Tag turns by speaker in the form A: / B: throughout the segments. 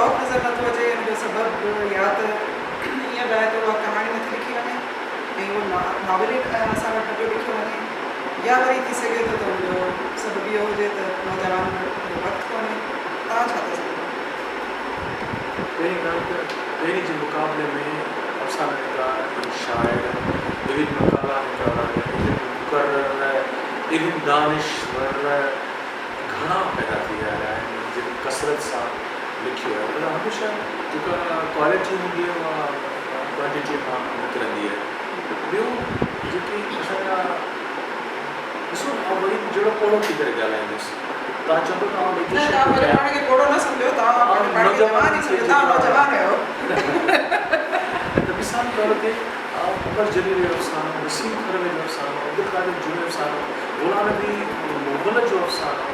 A: شوق نظر نٿو اچي. ان جو سبب يا ته ائين به آهي ته اها ڪهاڻي نٿي لکي وڃي ۽ اهو ناول ئي اسان وٽ نه پيو لکيو وڃي يا وري ٿي سگهي ٿو ته ان جو سبب اهو هجي ته نوجوانن وٽ ايترو وقت ڪونهي. توهان ڇا ٿا سمجهو؟
B: پهرين ڳالهه ته پهرين جي مقابلي ۾ افسانه نگار ۽ شاعر، ايون مقالا نگار، ايون مقرر، ايون دانشور گهڻا پيدا ٿي ويا آهن جن ڪثرت سان لکيو آهي پر هميشه جيڪا ڪوالٽي هوندي آهي اها ڪوانٽيٽيء مان نڪرندي آهي. ٻيو جيڪي اسان جا ڏسو آئون وري به جهڙو پوڙهو ٿي ڪري ڳالهائيندس توهان چوندو ته آئون
A: نه
B: ليٽيشن
A: توهان
B: ٿو
A: پنهنجو
B: ڪيان
A: پاڻ کي پوڙهو نه سمجهو توهان
B: آئون
A: پنهنجو پاڻ کي جوان
B: نوجوانن
A: ئي
B: کي
A: سمجهو توهان
B: جيڪو
A: نوجوان آهيو.
B: ته مثال طور تي آئون عمر جليل جو افسانو، وسيم کروي جو افسانو، عبدالقادر جويو جو افسانو، غلام نبي مغل جو افسانو،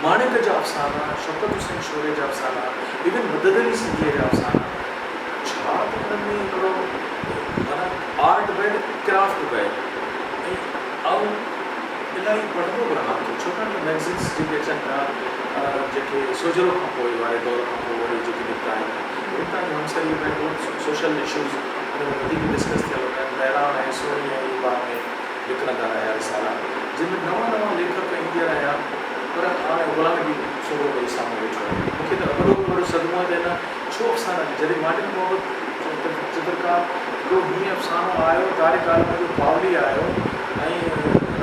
B: ماڻڪ جا افسانا، شوڪت حسين شوري جا افسانا، ايون مدد علي سنڌيء جا افسانا، ڇا ته انهن ۾ هڪڙو معنيٰ آرٽ به آهي ته ڪرافٽ به آهي ۽ آئون الاهي پڙهندو به رهان ٿو ڇاڪاڻ ته مئگزينس جيڪي اچن ٿا جيڪي سوجهرو کان پوء واري دور کان پوء وري جيڪي نڪتا آهن اهي توهان جي همسري ۾ سوشل اشوز ان ۾ وڌيڪ ڊسڪس ٿيل هوندا آهن مهراڻ ۽ سهڻي ۽ اهي بعد ۾ نڪرندا رهيا رسالا جن ۾ نوان نوان ليکڪ ايندي رهيا پر هاڻي غلام نبي سومرو وري سامهون ويٺو آهي مون کي ته وڏو ۾ وڏو صدمو آهي ته هن ڇو افسانا لکيا جڏهن ماٽيلي محبت چترڪار هڪڙو هيئن افسانو آيو طارق عالم جو پاولي آيو ۽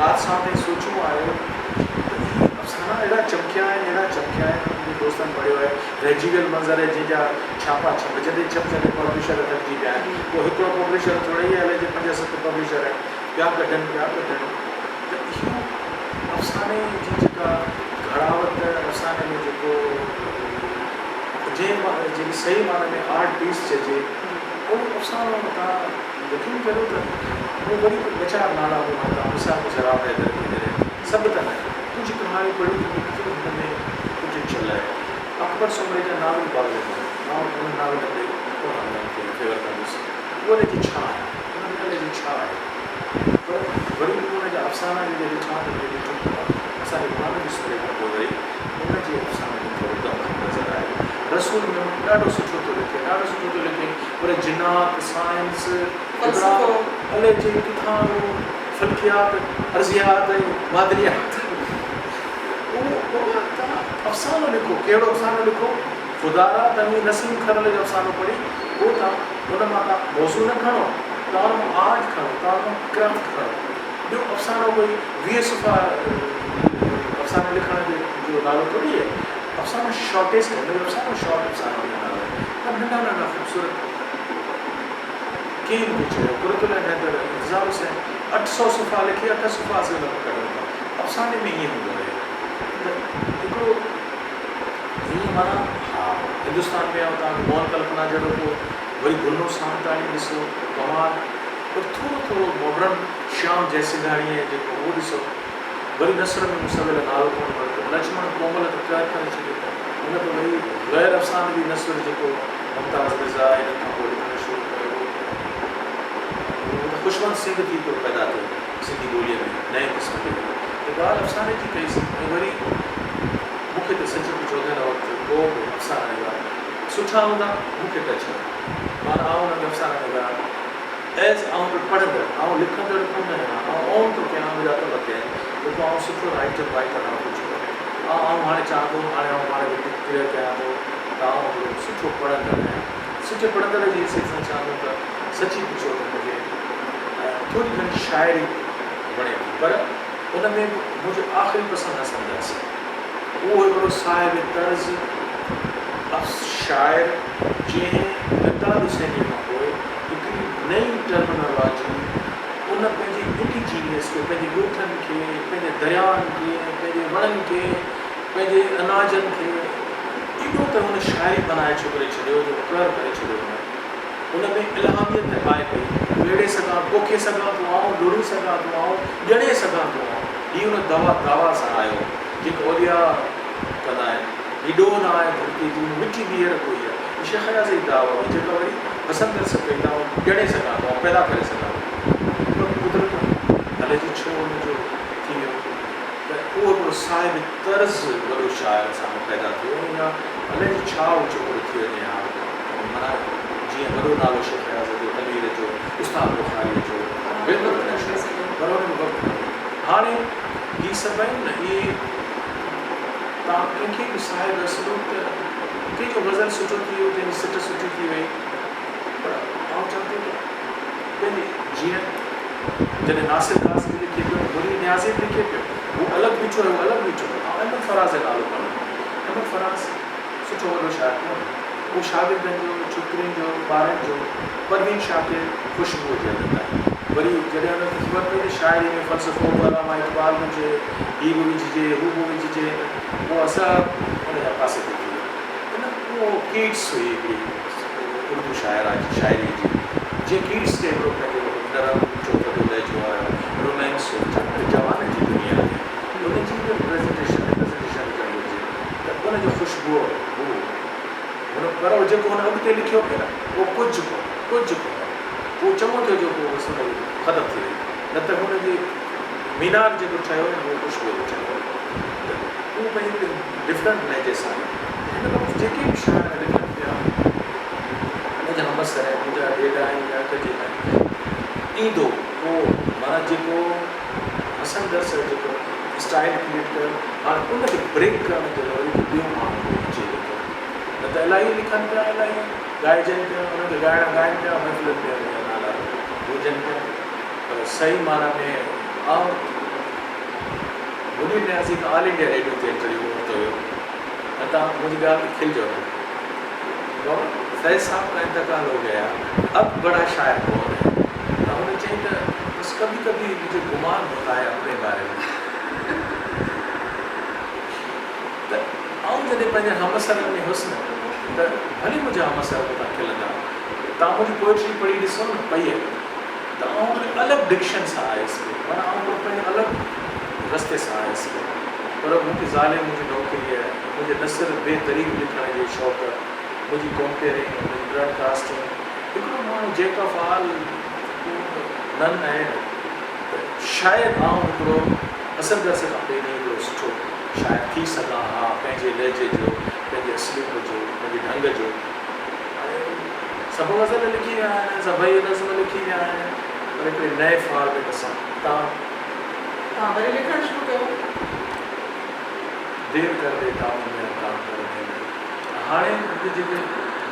B: رات سان تائين سوچون آيو ته اهي افسانا اهڙا چمڪيا آهن اهڙا چمڪيا آهن منهنجي دوستن پڙهيو آهي رهجي ويل منظر جنهن جا ڇاپا ڇپجندي ڇپجندي پبلشر ٿڪجي پيا آهن ڪو هڪڙو پبلشر ٿوري ئي آهي الائجي پنج ست پبلشر آهن پيا ڪڍن پيا ڪڍن ته اهو افساني جي جيڪا گهڙاوت افساني ۾ جيڪو جنهن جيڪي صحيح معنيٰ ۾ آرٽ پيس چئجي اهڙو افسانو توهان يقين ڪريو ته مون وري به ٻه چار نالا مون ورتا مثال ضراب حيدر کي جڏهن سڀ ته نه ڪجهه ڪهاڻيون پڙهيون ته مون کي هن ۾ پوٽينشل آهي. اڪبر سومري جا ناول باغ ۾ آئون انهن ناولن ڏي ڪونه انهن کي فيور ڪندس. اهو الائجي ڇا آهي؟ ان ۾ الائجي ڇا آهي؟ پر وري به ان جا افسانا جڏهن ڏٺا ته مون ڏٺو ته اسان جي غلام نبي سومري کان پوء وري ان جي افسانن ۾ ٿورو دم خم نظر آيو. رسول ميمڻ ڏاڍو سٺو ٿو لکي، ڏاڍو سٺو ٿو لکي پر جنات، سائنس، هڪڙا
A: فلسفو.
B: الائجي ڪٿان اهو فلڪيات، ارضيات ۽ معدنيات اهو بابا توهان افسانو لکو، ڪهڙو افسانو لکو؟ خدارا توهين نسيم کرل جو افسانو پڙهي پوء توهان ان مان توهان موضوع نه کڻو، توهان ان مان آرٽ کڻو، توهان ان مان ڪرافٽ کڻو. ٻيو افسانو ڪوئي 20 صفحا افسانو لکڻ جو نالو ٿوري آهي. افسانو شارٽيسٽ آهي، ان جو افسانو شارٽ افسانو جو نالو آهي. پر ننڍا ننڍا خوبصورت ڪنهن به چيو قرة العين حيدر انتظار حسين 800 صفحا لکي اٺ صفحا اسين ان مان ڪڍون ٿا. افساني ۾ ائين هوندو آهي ته هڪڙو هيئن معنيٰ ها هندستان ۾ آئون توهان کي موهن ڪلپنا جهڙو ڪو وري گلنو سامتاڻي ڏسو ڪمال وري ٿورو ٿورو ماڊرن شيام جئسنگهاڻيء جيڪو اهو ڏسو وري نثر ۾ مون سويل نالو ڪونه ورتو لڇمڻ ڪومل ته قهر ڪري ڇڏيو هن ته وري غير افسانوي نثر جيڪو ممتاز مرزا انهن کان پوء لکڻ شروع ڪيو هو اهو ته خوشونت سنگهه ٿي پيو پيدا ٿيو. سنڌي ٻوليء ۾ نئين قسم جو هو ته ڳالهه افساني جي ڪئي سين ۽ وري مون کي ته سچ پڇو ته هن وقت ڪو به افسانه نگار سٺا هوندا مون کي ٽچ نه ٿا معنيٰ آئون انهن کي افسانه نگار ايز آئون به پڙهندڙ آئون لکندڙ ڪونه آهيان آئون اون ٿو ڪيان منهنجا ته مٿي آهن ته پوء آئون سٺو رائيٽر وائيٽر آهيان ڪجهه ڪونهي آئون هاڻي چاهان ٿو هاڻي آئون پاڻ کي ڊڪليئر ڪيان ٿو ته آئون هڪڙو سٺو پڙهندڙ آهيان سٺي پڙهندڙ جي حيثيت سان چوان ٿو ته سچي پڇو ته مون کي ٿوري گهڻي شاعري وڻي ٿي پر ان ۾ به منهنجو آخري پسند حسن درس آهي. اهو هڪڙو صاحب طرز شاعر جنهن امداد حسينيء کان پوء هڪڙي نئين ٽرمنالاجي ان پنهنجي انڊيجينيس کي پنهنجي ڳوٺن کي پنهنجي دريائن کي پنهنجي وڻن کي پنهنجي اناجن کي ايڏو ته هن شاعري بنائي ڇوڪري ڇڏيو جو قهر ڪري ڇڏيو هن. ان ۾ الهاميت آئي پئي. ويڙهي سگهان، پوکي سگهان ٿو آئون، لڻي سگهان ٿو آئون، ڄڻي سگهان ٿو آئون. هي ان دوا دعويٰ سان آيو، جيڪي اولياء ڪندا آهن. هي ڏوهه نه آهي ڌرتيء جي، مٺي ٻيهر ڪوئي آهي. هي شيخ اياز جي دعويٰ هئي، جيڪا وري حسن درس ڪئي ته آئون ڄڻي سگهان ٿو، آئون پيدا ڪري سگهان ٿو. پر قدرت الائجي ڇو ان جو ٿي ويو ته اهو هڪڙو صاحب طرز وڏو شاعر اسان ۾ پيدا ٿيو ۽ اها الائجي ڇا اهو ڇوڪرو ٿي وڃي ها معنيٰ جيئن وڏو نالو شيخ اياز جو، تنوير جو، استاد بخاريء جو، بلڪل پر ان ۾ وقت نه هو. هاڻي هي سڀ آهن نه اهي توهان ڪنهن کي به صاحب اسلوب ته ڪنهن جو غزل سٺو ٿي ويو ڪنهن جي سٽ سٺي ٿي وئي پر آئون چوان ٿو ته پنهنجي جيئن جڏهن ناصر قاصي به لکي پيو مريد نيازي به لکي پيو هو الڳ بيٺو آهي هو الڳ بيٺو آهي آئون احمد فراز جو نالو کڻندم احمد فراز سٺو وڏو شاعر ڪونهي اهو شاگردن جو ڇوڪرين جو ٻارن جو پروين شاڪر خوشبوء جي عادت آهي وري جڏهن هن کي خبر پئي ته شاعري ۾ فلسفو به علامه اقبال هجي هي به وجهجي هو به وجهجي ته اها سڀ ان جا پاسي تي ٿي ويا ان اهو ڪيٽس هئي هڪڙي اردو شاعره جي شاعريء جي جيئن ڪيٽس کي هڪڙو پنهنجو نرم چوٿدو لهجو آيو رومانس هو ڇاڪاڻ ته جوانن جي دنيا آهي ان جي به پريزنٽيشن ريپريزنٽيشن هجڻ گهرجي ته ان جو خوشبوء هو هن پر جيڪو هن اڳتي لکيو پئي نه اهو ڪجهه ڪونه ڪجهه ڪونه اهو چڱو ٿيو جو پوء بس ان جي ختم ٿي وئي نه ته هن جي مينار جيڪو ٺهيو نه اهو خوشبوء جو ٺهيو ته اهو پنهنجي هڪڙي ڊفرنٽ لهجي سان آيو هن وقت جيڪي به شاعر لکن پيا منهنجا همعصر آهن منهنجا ڏيڍ آهن يا هڪ جيڏا آهن ايندو پوء معنيٰ جيڪو حسن درس جيڪو اسٽائل ڪريئيٽ ڪيو هاڻ ان کي بريڪ ڪرڻ جي لاء وري ڪو ٻيو ماڻهو ڪو اچي ويندو نه ته الاهي لکن پيا الاهي ڳائجن پيا انهن کي ڳائڻا ڳائن پيا محفلن ۾ انهن جا نالا گونجن پيا پر صحيح معنيٰ ۾ آئون منير نيازي کان آل انڊيا ريڊيو تي انٽرويو ورتو ويو ۽ توهان منهنجي ڳالهه تي کلجو نه بابا فيض صاحب کا انتقال هو گيا اب بڙا شاعر ڪون هي ته هن چيائين ته بس ڪڀي ڪڀي مجهي گمان هوتا هي اپني باري ۾ ته آئون جڏهن پنهنجن همعصرن ۾ هيس نه ته ڀلي منهنجا همعصر مون تان کلندا توهان منهنجي پوئٽري پڙهي ڏسو نه پئي ته آئون هڪڙي الڳ ڊڪشن سان آيس پئي معنيٰ آئون هڪڙو پنهنجي الڳ رستي سان آيس پئي پر مون کي ظالم منهنجي نوڪريء منهنجي نثر بي دريغ لکڻ جي شوق منهنجي ڪمپيئرنگ منهنجي براڊ ڪاسٽنگ هڪڙو ماڻهو جيڪ آف آل ڪو نن آهي نه ته شايد آئون هڪڙو حسن درس کان پهرين هڪڙو سٺو شاعر ٿي سگهان ها پنهنجي لهجي جو پنهنجي اسلوب جو پنهنجي ڍنگ جو هاڻي سڀ غزل لکي ويا آهن سڀئي نظم لکي ويا آهن پر هڪڙي نئين فارميٽ سان تان.
A: توهان وري لکڻ شروع ڪيو.
B: دير ڪر ديتا هون مين ڪام ڪرني ۾ هاڻي منهنجي جيڪي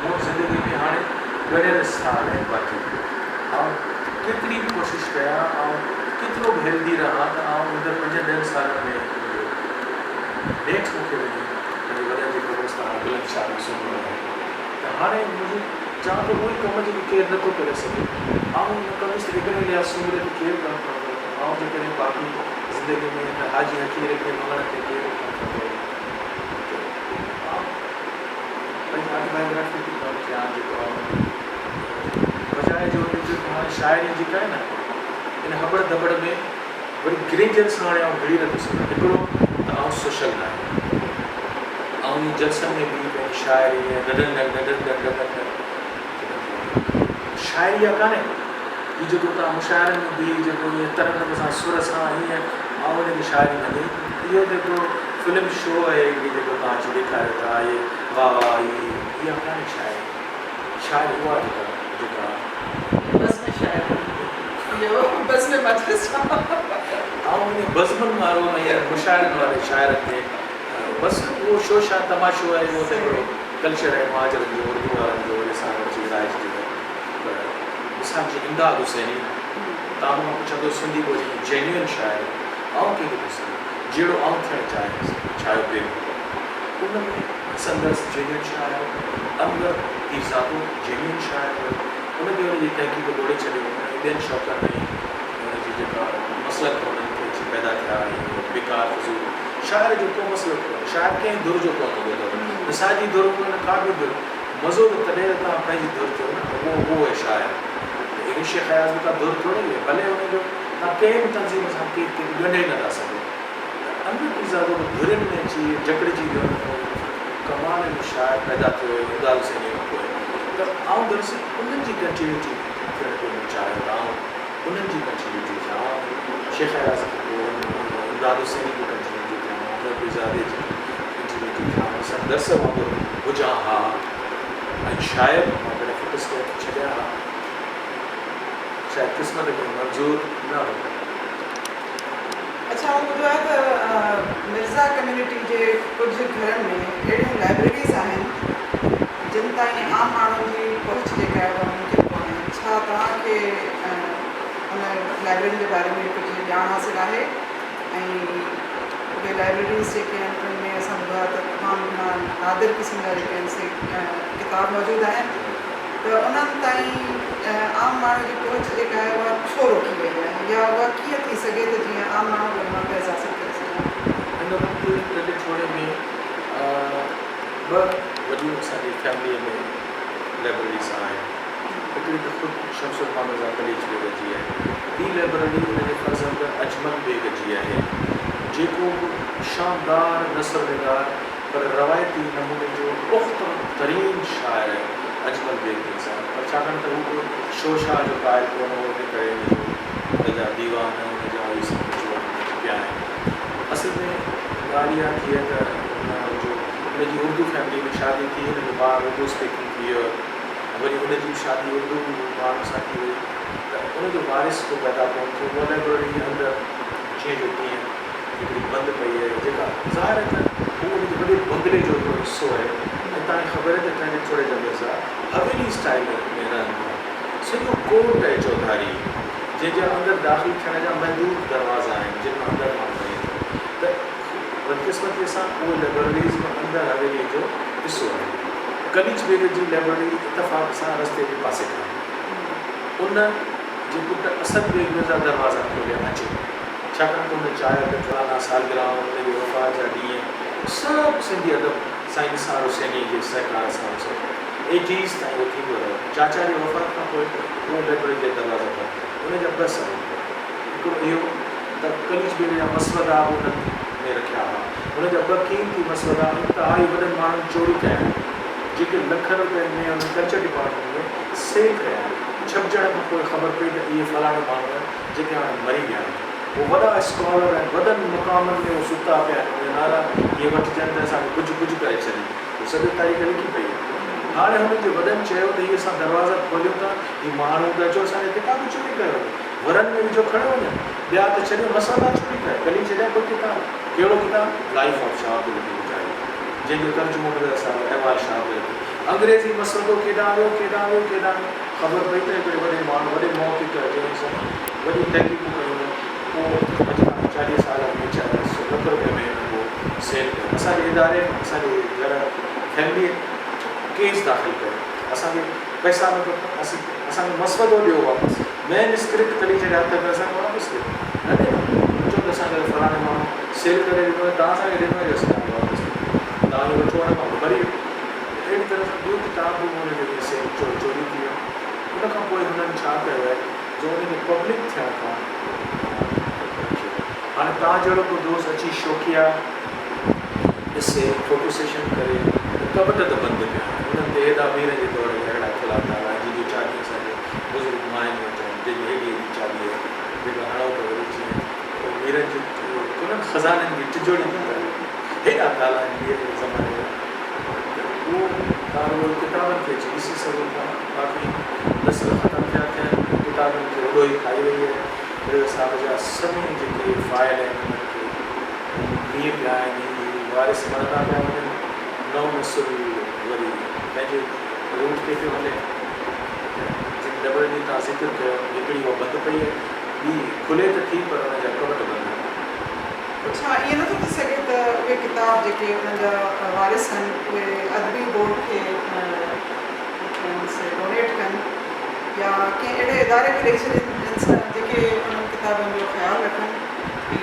B: مون وٽ زندگي ۾ هاڻي ڳڻيل سال آهن باقي آئون ڪيتري به ڪوشش ڪيان آئون ڪيترو به هيلدي رهان ته آئون ايندڙ پنجن ڏهن سالن ۾ منهنجو نيٺ مون کي وڃي پنهنجي وڏن جي قبرستان بلند شاهه ۾ سمهڻو آهي ته هاڻي منهنجو چوان ٿو اهو ئي ڪم جيڪو ڪير نه ٿو ڪري سگهي آئون ان ڪم تي ابن الياس سومري تي ڪير ڪم ڪندو آئون جيڪڏهن باقي زندگي ۾ ته حاجي حقير ابن مڱڻ تي ڪير ڪم ڪندو ته آئون پنهنجي آٽوبايوگرافي تي ڪم ڪيان جيڪو آئون بجاء جو ان جو هاڻي شاعري جيڪا آهي نه ان هٻڙ ڌٻڙ ۾ وري گرينجر سان هاڻي آئون گهڙي نٿو سگهان هڪڙو ته آئون سوشل نه آهيان آئون ائين جلسن ۾ بيهي پنهنجي شاعري ۽ ڊڊن ڊن ڊڊن ڊن ڊڊن ڊن مونکي نٿي وڻي شاعري اها ڪانهي هي جيڪو توهان مشاعرن ۾ بيهي جيڪو ائين ترنم سان سر سان ائين آئون ان کي شاعري مڃي اهو ته هڪڙو فلم شو آهي هڪڙي جيڪو توهان اچي ڏيکاريو ٿا اهي واهه واهه هي اها ڪانهي شاعري شاعري اها جيڪا جيڪا
A: بزم شاعري اهو بزم مجلس ڇا؟
B: آئون انهي بزمن وارو ۽ مشاعرن واري شاعرن کي بس اهو شوشا تماشو آهي اهو ته هڪڙو ڪلچر آهي مهاجرن جو اردو وارن جو وري اسان وٽ اچي رائج ٿيو آهي پر مثال جي امداد حسيني توهان مون کان پڇندو سنڌي ٻولي ۾ جينيوئن شاعر آئون ڪنهن کي ٿو سڏيان جهڙو آئون ٿيڻ چاهيس چاهيو پئي ان ۾ سندس جينيوئن شاعر هو انور پيرزادو جينيوئن شاعر هو ان به ان جي تحقيق ٻوڙي ڇڏيو ۽ ٻين شوقن ۽ ان جي جيڪا مسلڪ انهن کي اچي پيدا ٿيا ۽ بيڪار فضول شاعر جو ڪو مسلڪ ڪونهي شاعر ڪنهن ڌر جو ڪونه هوندو اٿو نه ساڄي ڌر هوندو نه کاٻي ڌر مزو ته تڏهن ته توهان پنهنجي ڌر ٿيو نه اهو اهو آهي شاعر ته ايون شيخ اياز به ڪا ڌر ٿوري هئي ڀلي ان جو توهان ڪنهن به تنظيم سان ڪنهن ڪنهن ڳنڍي نه ٿا سگهو ته انور پيرزادو به ڌرين ۾ اچي جڪڙجي ويو نه ته ڪمال جو شاعر پيدا ٿيو هيو امداد حسينيء کان پوء ته آئون دراصل انهن جي ڪنٽينيوٽي ٿيڻ پيو مون چاهيو ته آئون انهن جي ڪنٽينيوٽي ٿيان آئون شيخ اياز کان پوء امداد حسيني جي ڪنٽينيوٽي ٿيان انور پيرزادي جي ڪنٽينيوٽي ٿيان. سان درس وانگر هجان ها ۽ شايد مان پنهنجا فٽ اسٽيپ ڇڏيان ها. شايد قسمت کي منظور نه هو.
A: اڇا مون ٻڌو آهي ته مرزا ڪميونٽي جي ڪجهه گهرن ۾ اهڙيون لائبريريز آهن جن تائين عام ماڻهن جي پهچ جيڪا آهي اها ممڪن ڪونهي. ڇا توهان کي ان لائبريرين جي باري ۾ ڪجهه ڄاڻ حاصل آهي ۽ اهي لائبريريز جيڪي آهن انهن ۾ اسان ٻڌو آهي ته تمام گهڻا نادر قسم جا جيڪي آهن سي ڪتاب موجود آهن ته انهن تائين عام ماڻهو جي پهچ جيڪا آهي اها ڇو روڪي وئي آهي يا اها ڪيئن ٿي سگهي ته جيئن عام ماڻهو به ان مان فيض حاصل ڪري سگهن.
B: هن وقت ٽنڊي ٺوڙهي ۾ ٻه وڏيون اسان جي فيمليء ۾ لئبرريز آهن. هڪڙي ته خود شمس الرحمان مرزا قليچ بيگ جي آهي. ٻي لئبرري ان جي فرزند اجمل بيگ جي آهي، جيڪو به شاندار نثر نگار پر روايتي نموني جو پخته ترين شاعر آهي اجمل بيگ مرزا. پر ڇاڪاڻ ته هو به شوشاهه جو قائل ڪونه هو، ان ڪري ان جو ان جا ديوان ان جا اهي سڀ ڪجهه پيا آهن. اصل ۾ ڳالهه اها ٿي آهي ته ان جو ان جي اردو فيملي ۾ شادي ٿي، هن جو ٻار اردو اسپيڪنگ ٿي ويو ۽ وري ان جي به شادي اردو ماڻهن سان ٿي وئي ته ان جو وارث ڪو پيدا ڪونه ٿيو. اها لئبرري اندر جيئن جو تيئن هڪڙي بند پئي آهي جيڪا ظاهر آهي ته هو ان جي وڏي بنگلي جو هڪڙو حصو آهي ۽ توهان کي خبر آهي ته ٽنڊي ٺوڙهي جا مرزا حويلي اسٽائيل ۾ رهن ٿا. سڄو ڪوٽ آهي چوڌاري جنهن جا اندر داخل ٿيڻ جا محدود دروازا آهن جن مان اندر ماڻهو وڃي ٿو ته بدقسمتيء سان اهو لئبرريز به اندر حويليء جو حصو آهي. قليچ بيگ جي لئبرري اتفاق سان رستي جي پاسي کان آهي. ان جي پٽ اسد بيگ مرزا دروازا کوليا اچي. ڇاڪاڻ ته هن چاهيو ته فلاڻا سالگرهائون، هن جي وفات جا ڏينهن سڀ سنڌي ادب سائين نثار حسينيء جي سهڪار سان هو سڀ ايٽيز تائين اهو ٿيندو رهيو. چاچا جي وفات کان پوء اهو لئبرري جا دروازا بند ٿيا. ان جا ٻه سبب هئا. هڪڙو اهو ته قليچ بيگ جا مسودا به انهن ۾ رکيا هئا. هن جا ٻه قيمتي مسودا انتهائي وڏن ماڻهن چوري ڪيا آهن، جيڪي لکن روپين ۾ انهن ڪلچر ڊپارٽمينٽ ۾ سيل ڪيا آهن. ڇپجڻ کان پوء خبر پئي ته اهي فلاڻي ماڻهو آهن، جيڪي هاڻي مري ويا آهن. هو وڏا اسڪالر آهن، وڏن مقامن ۾ هو ستا پيا آهن، انهن جا نالا ائين وٺجن ته اسان کي ڪجهه ڪجهه ڪري ڇڏين. هو سڄو تاريخ لکي پئي آهي. هاڻي هنن جي وڏن چيو ته هي اسان دروازا کوليون ٿا، هي ماڻهو ته اچو اسان جا ڪتاب چوري ڪيو وڃن، ورن ۾ وجهو کڻيو وڃن، ٻيا ته ڇڏيو مسودا چوري ڪيا، قليچ جا ٻه ڪتاب، ڪهڙو ڪتاب؟ لائيف آف شاهه عبداللطيف ڀٽائي، جنهن جو ترجمو مرزا صاحب احوال شاهه عبداللطيف، انگريزي مسودو ڪيڏانهن ويو، ڪيڏانهن ويو، ڪيڏانهن ويو؟ خبر پئي ته هڪڙي وڏي ماڻهو، وڏي محقق جنهن سان وڏيون تحقيقون ڪيون هن، اهو اڄ کان 40 سال اڳ ۾ لک روپين ۾ هن اهو سيل ڪيو. اسان جي اداري، اسان جي گهر فيمليء ڪيس داخل ڪيو. اسان کي پئسا نه کپن، اسين اسان کي مسودو ڏيو واپس، مين اسڪرپٽ قليچ جي هٿ ۾ اسان کي واپس ڏيو. نه ڏنو. هن چيو ته اسان کي ته فلاڻي ماڻهو سيل ڪري ڏنو آهي، توهان اسان کي ڏنو آهي جو اسين توهان کي واپس ڏيون. توهان اهو وٺو هاڻي مان مري ويو. اهڙي طرح سان ٻيو ڪتاب به هن جو ائين سيم چوري ٿي ويو. ان کان پوء هنن ڇا ڪيو آهي جو ان کي پبلڪ ٿيڻ کان رکيو. هاڻي توهان جهڙو ڪو دوست اچي شوقيه ڏسي فوٽو سيشن ڪري ته ڪٻٽ ته بند پيا آهن. انهن تي هيڏا ميرن جي دور جا اهڙا ٿلها تالا جن جون چاٻيون اسان جي بزرگ ماين وٽ آهن جن جي هيڏي هيڏي چاٻي آهي جيڪا هڻو ته وري جيئن ميرن جي ڪونهن خزانن جي ٽجوڙي ٿي ڪري هيڏا تالا آهن ميرن جي زماني جا. ته اهو ڪاروبار ڪتابن کي اچي ڏسي سگهو ٿا. باقي نسل ختم ٿيا ٿين، ڪتابن کي اڏوهي کائي وئي آهي. مرزا صاحب جا سوين جيڪي فائل آهن انهن کي مينهن پيا آهن، هي وارث مرندا پيا وڃن، نئون نسل وري پنهنجي روٽ تي پيو هلي. ته جن لئبررين جو توهان ذڪر ڪيو، هڪڙي اها بند پئي آهي، ٻي کلي ته ٿي پر ان جا ڪٻٽ بند آهن.
A: پوء ڇا ائين نٿو ٿي سگهي ته اهي ڪتاب جيڪي انهن جا وارث آهن اهي ادبي بورڊ کي ڊونيٽ ڪن يا ڪنهن اهڙي اداري کي ڏئي ڇڏين جن سان جيڪي انهن ڪتابن جو خيال رکن ۽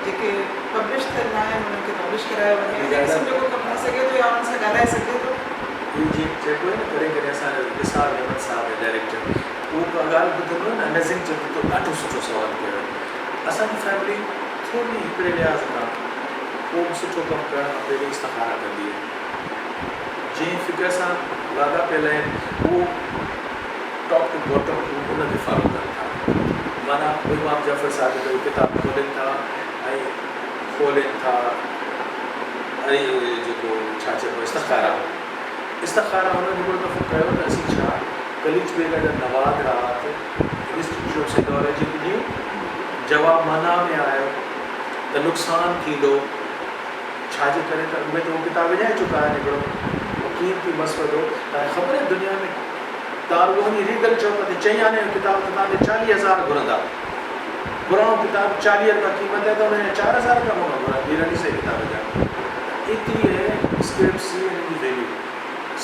A: جيڪي پبلش ٿيل نه آهن انهن کي پبلش ڪرايو وڃي اهڙي قسم جو ڪو ڪم ٿي سگهي ٿو يا انهن سان ڳالهائي سگهجي ٿو؟
B: اهو جيئن چئبو آهي نه ڪڏهن ڪڏهن اسان جو نثار نعمت صاحب آهي ڊائريڪٽر اهو ڪا ڳالهه ٻڌندو آهي نه نظيم چوندو تو ڏاڍو سٺو سوال ڪيو آهي اسان جي فيملي ٿوري هڪڙي لحاظ کان ڪو به سٺو ڪم ڪرڻ کان پهرين استخارا ڪندي آهي. جنهن فقه سان لاڳاپيل آهن اهو ٽاپ ٽو باٽم هو ان کي فالو ڪن ٿا. معنيٰ هو امام جعفر صادق جو ڪتاب کولين ٿا ۽ کولين ٿا اري جيڪو ڇا چئبو استخاره استخاره هنن هڪڙو دفعو ڪيو ته اسين ڇا قليچ بيگ جا نوادرات انسٽيٽيوٽ آف سنڌالاجي کي ڏيون؟ جواب منع ۾ آيو ته نقصان ٿيندو ڇا جي ڪري ته اڳ ۾ ته اهو ڪتاب وڃائي چڪا آهن هڪڙو قيمتي مسودو توهان کي خبر آهي دنيا ۾ توهان رڳو وڃي ريگل چوڪ تي چئين آني جو ڪتاب ته توهان کي 40,000 گهرندا پراڻو ڪتاب 40 رپيا قيمت آهي ته ان جا 4000 رپيا مون کان گهرن مير علي سائين ڪتاب جا ته ايتري آهي اسڪرپٽس جي انهن جي ويليو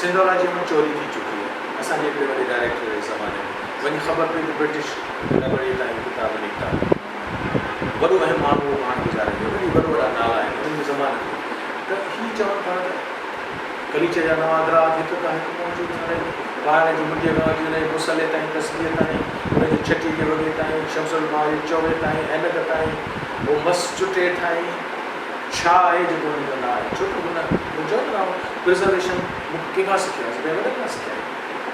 B: سنڌالاجي مان چوري ٿي چڪي آهي اسان جي هڪڙي وڏي ڊائريڪٽر جي زماني ۾ وڃي خبر پئي ته برٽش لائبريري تان اهي ڪتاب نڪتا وڏو اهم ماڻهو هو هاڻ گذاري ويو وڏي وڏا وڏا نالا آهن انهن جي زماني ۾ ته هي چون ٿا ته قليچ جا نوادرات هڪ کان هڪ موجود آهن پائڻ جي منڊيء کان وٺي ان جي مصلي تائين تسبيح تائين ان جي ڇٽي جي وڳي تائين شمس الماء جي چوغي تائين عينڪ تائين هو مس چٽي تائين ڇا آهي جيڪو هن جو نه آهي ڇو ته هن مون چيو ته نه آئون پرزرويشن مون ڪنهن کان سکيو آهي سڀني وڏن کان سکيا آهي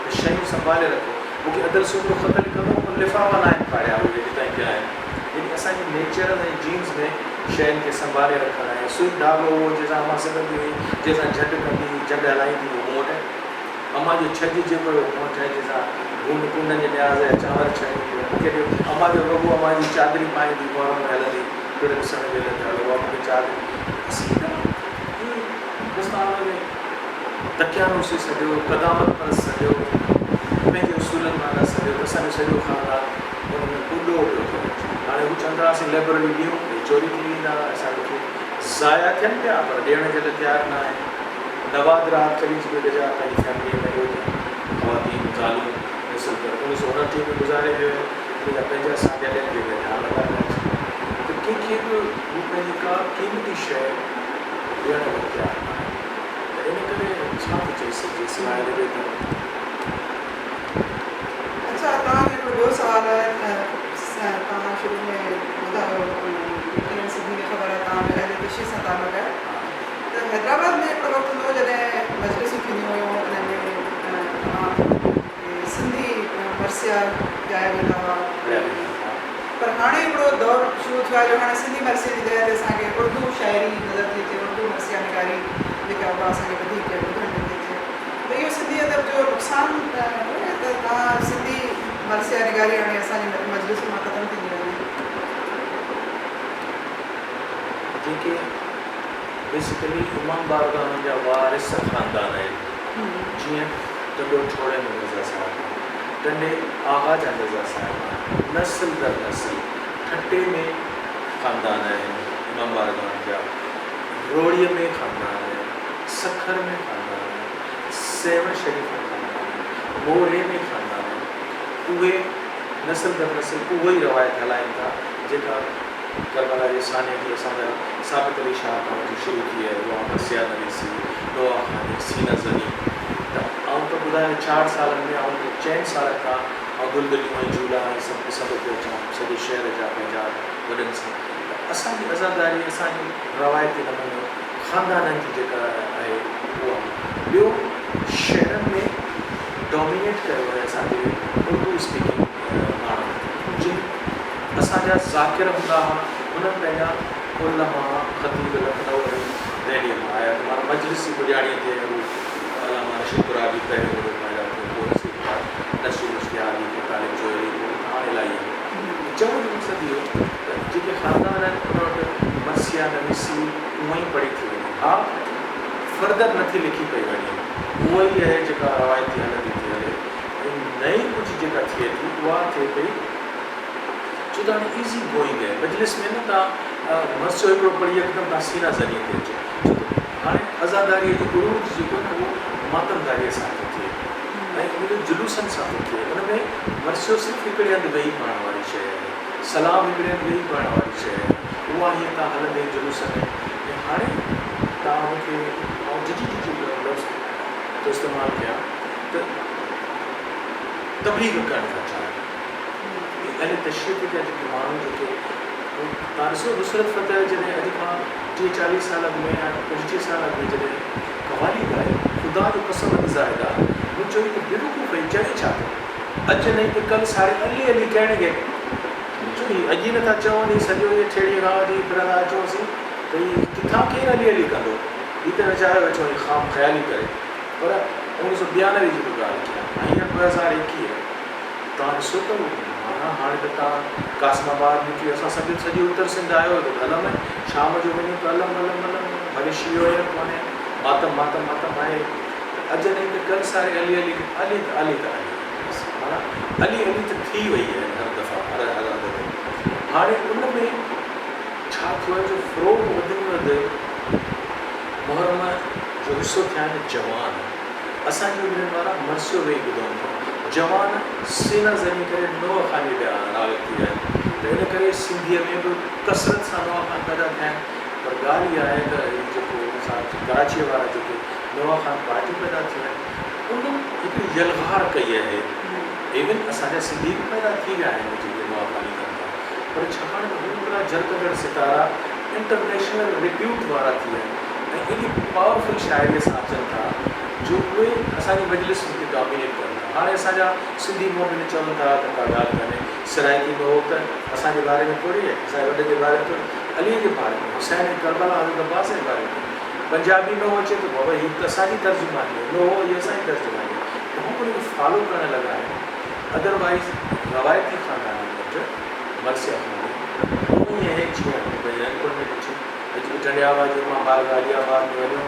B: ته شيون سنڀالي رکو مون کي ادل سومرو خط لکندو هو پر لفافا ناهن ڦاڙيا اهي اڄ تائين پيا آهن يعني اسان جي نيچر ۽ جينز ۾ شين کي سنڀالي رکڻ ۽ سوئي ڌاڳو اهو جنهن سان امان سبندي هئي جنهن سان جهنڊ ڪندي هئي جهنڊ هلائيندي هئي اهو مون وٽ آهي امان جو ڇڄ جيڪو آهي اهو مون وٽ آهي جنهن سان ڀونڊ ڪونڊن جي نياز جا چانور ڇڻيندي هئي مون کي ڏيو امان جو وڳو امان جي چادري پائيندي محرم ۾ هلندي پڻ ڏسڻ جي لاء ته هلو اها مون کي چادري اسين ايڏا هي هندستان ۾ دقيانوسي سڏيو، قدامت پرست سڏيو، پنهنجي اصولن وارا سڏيو ته اسان جو سڄو خاندان ان ۾ ٻڏو پيو ٿو وڃي. هاڻي هو چوندا اسين لئبرري ڏيون ته هي چوري ٿي ويندا، اسان کي ضايع ٿين پيا پر ڏيڻ جي لاء تيار نه آهن. نوادرات قليچ بيگ جا پنهنجي فيمليء ۾ اهي ته خواتين، زالون، نسل در 1929 ۾ گذاري ويو آهي، ان جا پنهنجا سانڍيل آهن جيڪي اڃا لڳا پيا اچن ته ڪنهن کي به هو پنهنجي ڪا قيمتي شيء ڏيڻ لاء تيار نه آهن. ته ان ڪري ڇا ٿو چئي سگهجي سواء ان جي ته.
A: اڇا توهان کان هڪڙو ٻيو سوال آهي ته توهان شروع ۾ ٻڌايو يقينن سڀني کي خبر آهي توهان جو اهل تشيع سان تعلق آهي ته حيدرآباد ۾ هڪڙو وقت هوندو هو جڏهن مجلسون ٿينديون هيون انهن ۾ توهان سنڌي مرثيا ڳايا ويندا هئا پر هاڻي هڪڙو دور شروع ٿيو آهي جو هاڻي سنڌي مرثيي جي جاء تي اسان کي اردو شاعري نظر ٿي اچي اردو مرثيا نگاري جيڪا اها اسان کي وڌيڪ ٻڌڻ ۾ ٿي اچي ته اهو سنڌي ادب جو نقصان ته ڪونهي ته توهان سنڌي مرثيا نگاري هاڻي اسان جي مجلسن مان ختم ٿيندي وڃي.
B: جيڪي بيسيڪلي امام بارگاهن جا وارث خاندان آهن جيئن ٽنڊو ٺوڙهي ۾ مرزا صاحب آهن، ٽنڊي آغا جا مرزا صاحب آهن، نسل در نسل ٺٽي ۾ خاندان آهن امام بارگاهن جا، روهڙيء ۾ خاندان آهن، سکر ۾ خاندان آهن، سيوهڻ شريف ۾ خاندان آهن، موري ۾ خاندان آهن، اهي نسل در نسل اهو ئي روايت هلائين ٿا جيڪا ڪربلا جي سانحي جي اسان جا ثابت علي شاهه کان وٺي شروع ٿي آهي اها مرثيه نويسي، نوحه خواني، سينه زني ته آئون ته ٻڌايان چار سالن ۾ آئون چئن سالن کان آئون دلدليون ۽ جهولا ۽ سڀ ڏسندو پيو اچان سڄي شهر جا پنهنجا وڏن سان ته اسان جي عزاداري اسان جي روايتي نموني خاندانن جي جيڪا آهي اها ٻيو شهرن ۾ ڊومينيٽ ڪيو آهي اسان جي اردو اسپيڪنگ ماڻهن جن اسان جا ذاڪر هوندا ها انهن پنهنجا علماء خطيب لکنؤ ۽ دهليء مان آيا ته معنيٰ مجلس جي پڄاڻيء تي هو علامه رشيد ترابي پهريون وڏو پيدا ٿيو پوء نصير خان نصير اشتهاري پوء طالب جوهري پوء هاڻ الائي آهن چوڻ جو مقصد اهو ته جيڪي خاندان آهن ان وٽ مرثيه نويسي اونئن ئي پڙهي ٿي وڃي ها فردر نٿي لکي پئي وڃي اها ئي آهي جيڪا روايتي هلندي ٿي هلي ۽ نئين ڪجهه جيڪا ٿئي ٿي اها ٿئي پئي ڇو ته هاڻي ايزي گوئنگ آهي مجلس ۾ نه توهان مرثيو هڪڙو پڙهي يڪدم توهان سينا زنيء تي اچو ڇو ته هاڻي عزاداريء جو عروج جيڪو آهي نه اهو ماتمداريء سان ٿو ٿئي ۽ ان جو جلوسن سان ٿو ٿئي ان ۾ مرثيو صرف هڪڙي هنڌ ويهي پڙهڻ واري شيء آهي سلام هڪڙي هنڌ ويهي پڙهڻ واري شيء آهي اها هيئن توهان هلندي جلوس ۾ ۽ هاڻي توهان مون کي آئون ججهي ججهي لفظ ٿو استعمال ڪيان ته تبليغ ڪرڻ ٿا چاهين. اهي اهل تشيع جا جيڪي ماڻهو جيڪي توهان ڏسو نصرت فتح جڏهن اڄ کان 30 40 سال اڳ ۾ يا 25 سال اڳ ۾ جڏهن قوالي ڳائي خدا جو قسم اڄ زاهده مون چيو هي ته بيوقوف آهي چوي ڇا ٿو اڄ نهين ته ڪل ساري علي علي ڪهڻ گي مون چيو هي اڄ ئي نٿا چون هي سڄو هي ٺيڙهي کان وٺي ڦرندا اچون اسين ته هي ڪٿان ڪير علي علي ڪندو. هي ته ويچارو ويٺو ائين خام خيالي ڪري پر 1992 جي ٿو ڳالهه ڪيان ۽ هينئر 2021 توهان ڏسو ته معنيٰ هاڻي ته توهان قاسم آباد نڪري اسان سمجهو ته سڄي اتر سنڌ آيو ته علم آهي شام جو وڃون ته علم علم علم ڀلي شيعو آهي يا ڪونهي ماتم ماتم ماتم آهي ته اڄ نهين ته ڪل ساري علي علي علي ته علي ته علي بس معنيٰ علي علي ته ٿي وئي آهي هر دفعا هر هر هنڌ تي هاڻي ان ۾ ڇا ٿيو آهي جو فروغ وڌ ۾ وڌ محرم جو حصو ٿيا آهن جوان. اسان جي عمرين وارا مرثيو ويهي ٻڌون ٿا. جوان سينه زني ڪري نوحه خواني ڏانهن راغب ٿي ويا آهن ته ان ڪري سنڌيء ۾ به ڪثرت سان نوحه خوان پيدا ٿيا آهن پر ڳالهه اها آهي ته هي جيڪو اسان ڪراچيء وارا جيڪي نوحه خوان پارٽيون پيدا ٿيون آهن انهن هڪڙي يلغار ڪئي آهي. ايون اسان جا سنڌي به پيدا ٿي ويا آهن جيڪي نوحه خواني ڪن ٿا پر ڇاڪاڻ ته هو هڪڙا جرڪندڙ ستارا انٽرنيشنل ريپيوٽ وارا ٿي ويا آهن ۽ ايڏي پاورفل شاعريء سان اچن ٿا جو اهي اسان جي مجلسن کي ڊامينيٽ ڪن ٿا. هاڻي اسان جا سنڌي مؤمن چون ٿا ته ڪا ڳالهه ڪانهي، سرائيڪي نوحو ته اسان جي باري ۾ ٿوري آهي، اسان جي وڏن جي باري ۾ ٿوري، عليء جي باري ۾، حسين ۽ ڪربلا حضرت عباس جي باري ۾. پنجابي نوحو اچي ٿو بابا هي ته اسان جي ترجماني آهي، نوحو هي اسان جي ترجماني آهي ته هو ان کي فالو ڪرڻ لڳا آهن. ادروائيز روايتي خاندانن وٽ مرثيه خواني اونئن ئي آهي جيئن پنهنجي ننڍپڻ ۾ ڏٺي. اڄ به ٽنڊي آباد جي امام بارگاهه علي آباد ۾ وڃو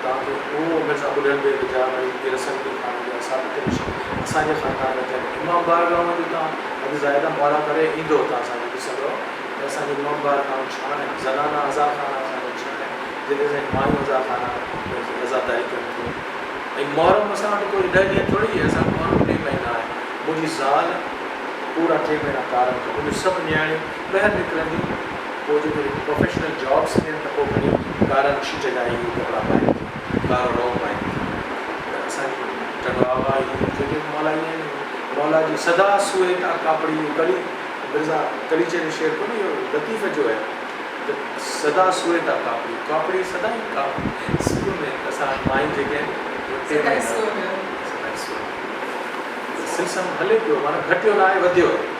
B: توهان کي اهو مرزا ٻڍل بيگ جا وري جيڪي رسل پير خان جا ثابت رشي اسان جي خاندان وٽ آهن امام بارگاهون جو توهان اڄ زاهده مولا ڪري ايندو توهان اسان کي ڏسندو ته اسان جي امام بارگاهون ڇا آهن زنانا عزا خانا اسان جا ڇا آهن جتي اسان جون مايون عزا خانا عزاداري ڪن ٿيون ۽ محرم اسان وٽ ڪوئي ڏهه ڏينهن ٿوري آهي اسان وٽ محرم ٽي مهينا آهي منهنجي زال پورا ٽي مهينا ڪارن ڪندي منهنجون سڀ نياڻيون ٻاهر نڪرنديون پوء جيڪڏهن پروفيشنل جابس ٿين ته پوء کڻي ڪارن شيٽ جا اهي ڪپڙا پائين ٿيون، ڪارو رئو پائين ٿيون ته اسان جي ٽنڊو آغا هي جيڪي به مولائي آهن مولا جي سدا سوئي تا ڪاپڙي اهو ڪلي مرزا قليچ جو شعر ڪونهي اهو لطيف جو آهي ته سدا سوئي تا ڪاپڙي ڪاپڙي سدائين ڪاپڙي سوء ۾ اسان مايون جيڪي آهن اهي ٽي مهينا سدائين سوء ۾ سلسلو هلي پيو معنيٰ گهٽيو ناهي وڌيو آهي.